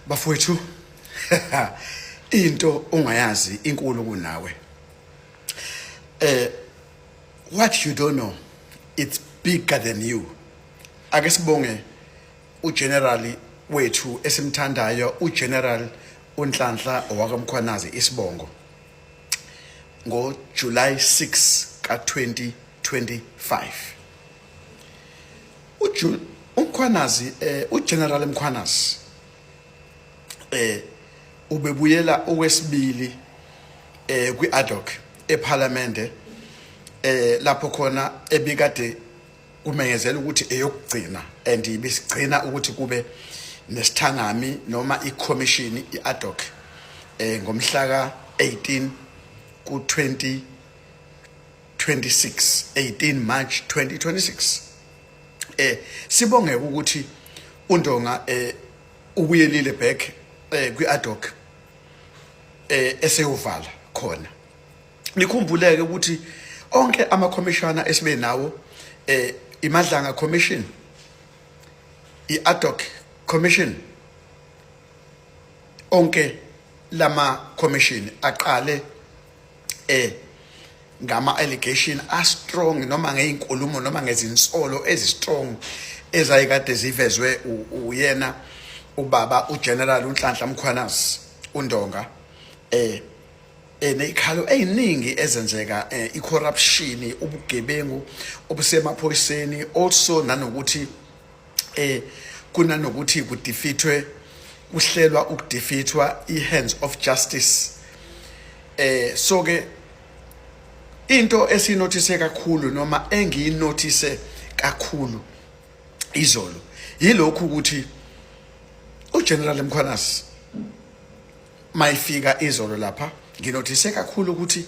Bafowethu, into ongayazi inkulu kunawe. What you don't know, it's bigger than you. Ake sibonge uGeneral wethu esimthandayo, uGeneral uNhlanhla wakaMkhwanazi isibongo, ngo July 6 ka 2025. UMkhwanazi, uGeneral Mkhwanazi, ubebuyela okwesibili kwi-ad hoc eParliament, lapho khona ebikade kumenyezela ukuthi eyokugcina and ibisigcina ukuthi kube nesithangami noma i-commission i-ad hoc ngomhla ka-18 ku-2026, 18 March 2026. Sibonge ukuthi uNdonga ubuyelile back kwi-ad hoc eseyovala khona. Nikhumbuleke ukuthi onke amakhomishana esibe nawo, iMadlanga Commission, i-ad hoc commission, onke lama commission aqale ngama allegation a strong noma ngeinkulumo noma ngezinsolo ezi strong ezayikade zivezwe uyena ubaba uGeneral uNhlanhla Mkhwanazi uNdonga, nezikhalo eziningi ezenzeka, icorruption, ubugebengu obusemaphoyiseni, also nanokuthi kunanokuthi kudefeatwe, kuhlelwa ukudefeatwa i-hands of justice. So ke into esinothise kakhulu noma engiyinothise kakhulu izolo yilokhu ukuthi uGeneral Mkhwanazi mayifika izolo lapha, nginothise kakhulu ukuthi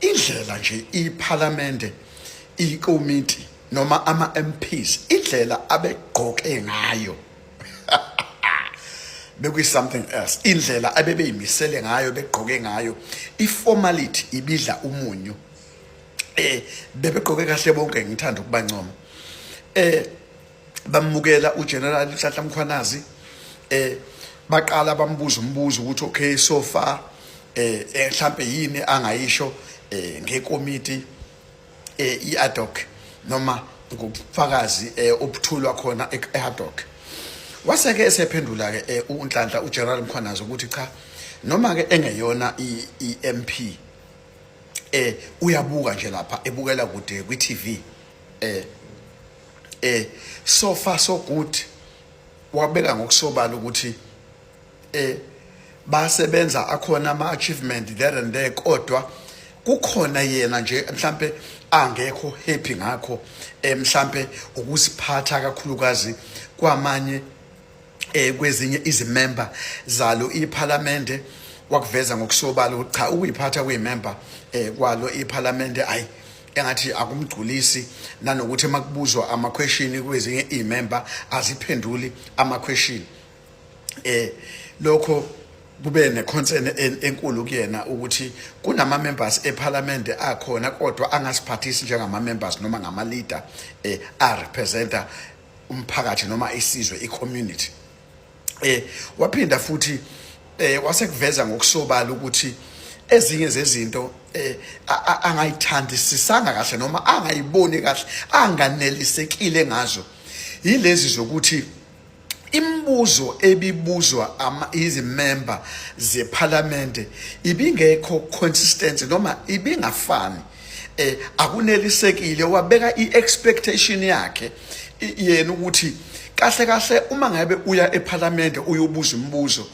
indlela nje iParliament, ikomiti noma ama MPs, indlela abegqoke ngayo bekuyi something else, indlela abebeyimisele ngayo, begqoke ngayo, iformality ibidla umunyu. Bebegqoke kahle bonke, ngithanda ukubancoma. Bamukela uGeneral Nhlanhla Mkhwanazi, baqala bambuza umbuzo ukuthi okay, so far mhlambe yini angayisho ngekomiti i-ad hoc noma ngobufakazi obuthulwa khona e-ad hoc. Waseke esephendula ke uNhlanhla, uGeneral Mkhwanazi, ukuthi cha, noma ke engeyona i-MP, uyabuka nje lapha, ebukela kude kwi-TV. So far so good. Wabeka ngokusobala ukuthi basebenza, akhona ama achievement there and there, kodwa kukhona yena nje mhlambe angekho happy ngakho, mhlambe ukuziphatha kakhulukazi kwamanye kwezinye izimember zalo iParliament. Wakuveza ngokusobala ukuthi cha, ukuyiphatha kuyimember kwalo iParliament ayi engathi akumgculisi, nanokuthi makubuzwa ama question kwezinye imember aziphenduli ama question. Lokho kube neconcern enkulu kuyena ukuthi kunama members eParliament akhona kodwa angasiphathisi njengama members noma ngama leader a representa umphakathi noma isizwe, i-community. Waphinda futhi wasekuveza ngokusobala ukuthi ezinye zezinto angayithandisisanga kahle noma angayiboni kahle, anganelisekile ngazo, yilezi zokuthi imibuzo ebibuzwa ama izimember zeParliament ibingekho consistent noma ibingafani, akunelisekile. Wabeka iexpectation yakhe yena ukuthi kahle kahle uma ngabe uya eParliament uyobuza imibuzo,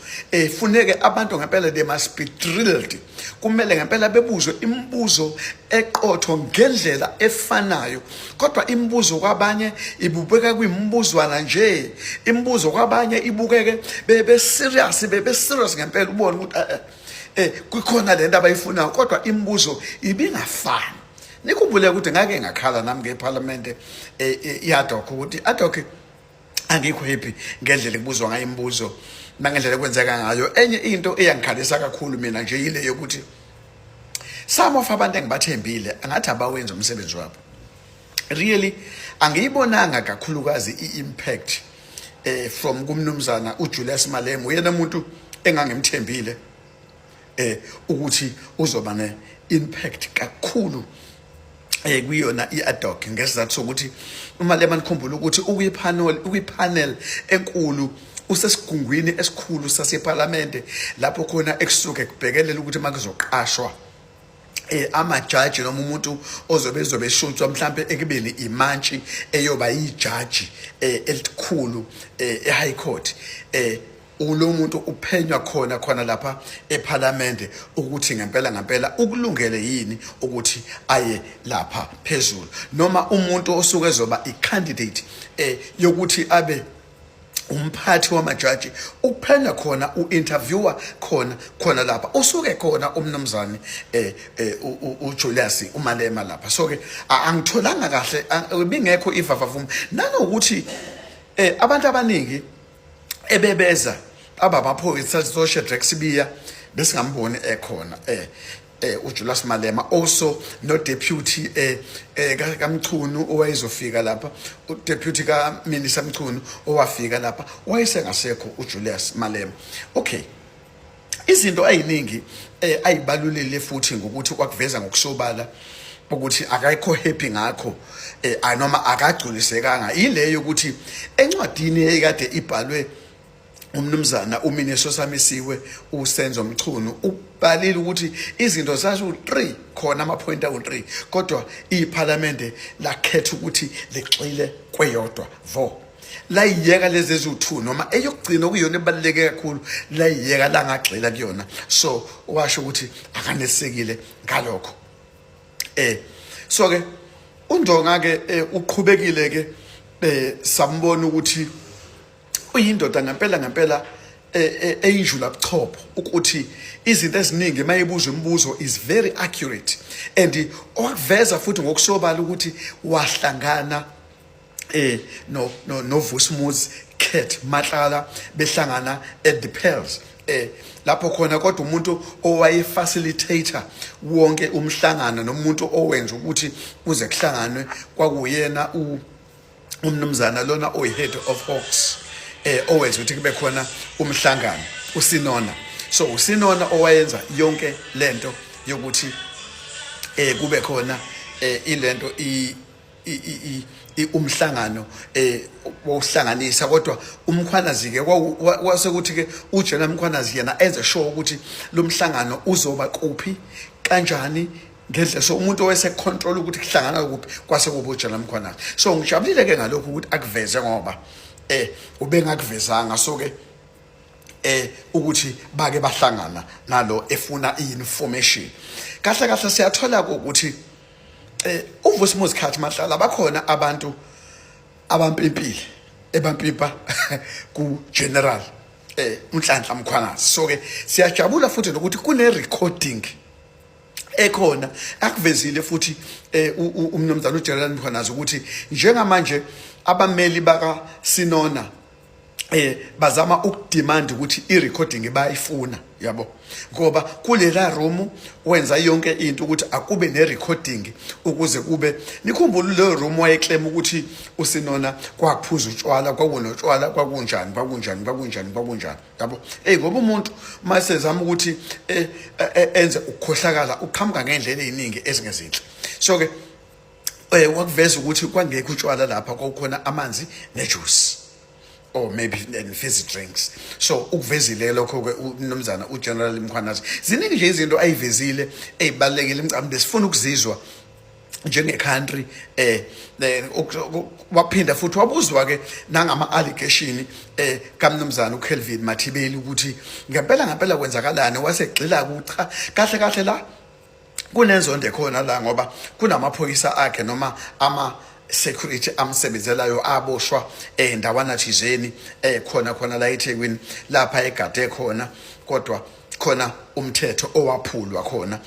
funeke abantu ngempela they must be drilled, kumele ngempela bebuzwe imibuzo eqotho ngendlela efanayo, kodwa imibuzo kwabanye ibukeka kuyimibuzwana nje, imibuzo kwabanye ibukeke bebe serious, bebe serious ngempela, ubone ukuthi kukhona lento abayifunayo, kodwa imibuzo ibingafani. Nikhumbule ukuthi ngake ngakhala nami ngeParliament i-ad hoc, ukuthi ad hoc angikho happy ngendlela ekubuzwa ngayo imibuzo nangendlela ekwenzeka ngayo. Enye into eyangikhalisa kakhulu mina nje yile yokuthi some of abantu engibathembile angathi abawenza umsebenzi wabo. Really angiyibonanga kakhulukazi i-impact. from kumnumzana uJulius Malema, uyena umuntu engangimthembile ukuthi uzoba ne impact kakhulu kuyona i-ad hoc, ngesizathu sokuthi uMalema, nikhumbula ukuthi ukwipanel enkulu, usesigungwini esikhulu sasephalamende lapho khona ekusuke kubhekelela ukuthi makuzoqashwa amajaji noma umuntu ozobe ezobe eshuntshwa mhlambe ekubeni imantshi eyoba ijaji elikhulu eHigh Court, ulo muntu uphenywa khona khona lapha eParliament ukuthi ngempela ngempela ukulungele yini ukuthi aye lapha phezulu, noma umuntu osuke ezoba icandidate yokuthi abe umphathi wamajaji, ukuphenya khona, u-interviewer khona khona lapha usuke khona umnumzane uJulius uMalema lapha. So ke angitholanga kahle, ibingekho ivavavuma, nanokuthi abantu abaningi ebebeza abamaphoyisa so Shadrack Sibiya besingamboni ekhona uJulius Malema, also no deputy kaMchunu owayezofika lapha, deputy ka Minister Mchunu owafika lapha wayesengasekho uJulius Malema. Okay, izinto ayiningi ayibalulile futhi ngokuthi kwakuveza ngokusobala ukuthi akayikho happy ngakho noma akagculisekanga ile yokuthi encwadini ekade ibhalwe umnumzana uminister osamisiwe uSenzo Mchunu, ubhalile ukuthi izinto zazu-3 khona, ama-point awu-3, kodwa iphalamende lakhetha ukuthi ligxile kweyodwa vo, layiyeka lezi eziwu-2, noma eyokugcina okuyiyona ebaluleke kakhulu layiyeka, langagxila kuyona. So washo ukuthi akanelisekile ngalokho. So ke uNdonga ke uqhubekile ke, sambona ukuthi uyindoda ngempela ngempela eyinjula buchopho, ukuthi izinto eziningi mayebuzwa imibuzo is very accurate, and owakuveza futhi ngokusobala ukuthi wahlangana no Vusimuzi Cat Matlala, behlangana at the Pearls lapho khona, kodwa umuntu owaye facilitator wonke umhlangano nomuntu owenza ukuthi kuze kuhlanganwe kwakuyena umnumzana lona oyi-head of Hawks owenza ukuthi kube khona umhlangano, uSenona. So uSenona owayenza yonke lento yokuthi kube khona ilento umhlangano wokuhlanganisa, kodwa uMkhwanazi ke kwase kuthi ke uJenerali Mkhwanazi yena enze sure ukuthi lo mhlangano uzoba kuphi, kanjani, ngendlela. So umuntu owese control ukuthi kuhlangana kuphi kwase kuba uJenerali Mkhwanazi. So ngijabulile ke ngalokho ukuthi akuveze, ngoba ubengakuvezanga. So ke ukuthi bake bahlangana nalo efuna i-information kahle kahle, siyathola ukuthi uVusimuzi Cat Matlala bakhona abantu abampimpile, ebampimpa ku General uNhlanhla Mkhwanazi. So ke siyajabula futhi nokuthi kune recording ekhona akuvezile futhi umnumzana uGeneral Mkhwanazi ukuthi njengamanje abameli baka Senona bazama ukudemand ukuthi i-recording bayifuna, yabo, ngoba kulela room wenza yonke into ukuthi akube ne-recording ukuze kube nikhumbule leyo room wayeclaim ukuthi uSenona kwakuphuza utshwala, kwakunotshwala, kwakunjani, kwakunjani, kwakunjani, kwakunjani, yabo. Hey, ngoba umuntu masezama ukuthi enze ukukhohlakala uqhamuka ngendlela eziningi ezingezinhle. So ke wakuveza ukuthi kwangekho utshwala lapha, kwakukhona amanzi nejuice or maybe and fizzy drinks. So ukuvezile lokho ke umnumzana uGeneral Mkhwanazi. Ziningi nje izinto ayivezile ezibalekile, imicambi besifuna ukuzizwa njenge-country. Waphinda futhi wabuzwa ke nangama allegation kamnumzana uKelvin Mathibeli ukuthi ngempela ngempela kwenzakalani, wasegxila ku cha, kahle kahle la kunenzondo ekhona la, ngoba kunamaphoyisa akhe noma ama security amsebenzelayo aboshwa endawana thizeni khona khona la eThekwini lapha egade khona, kodwa khona umthetho owaphulwa khona.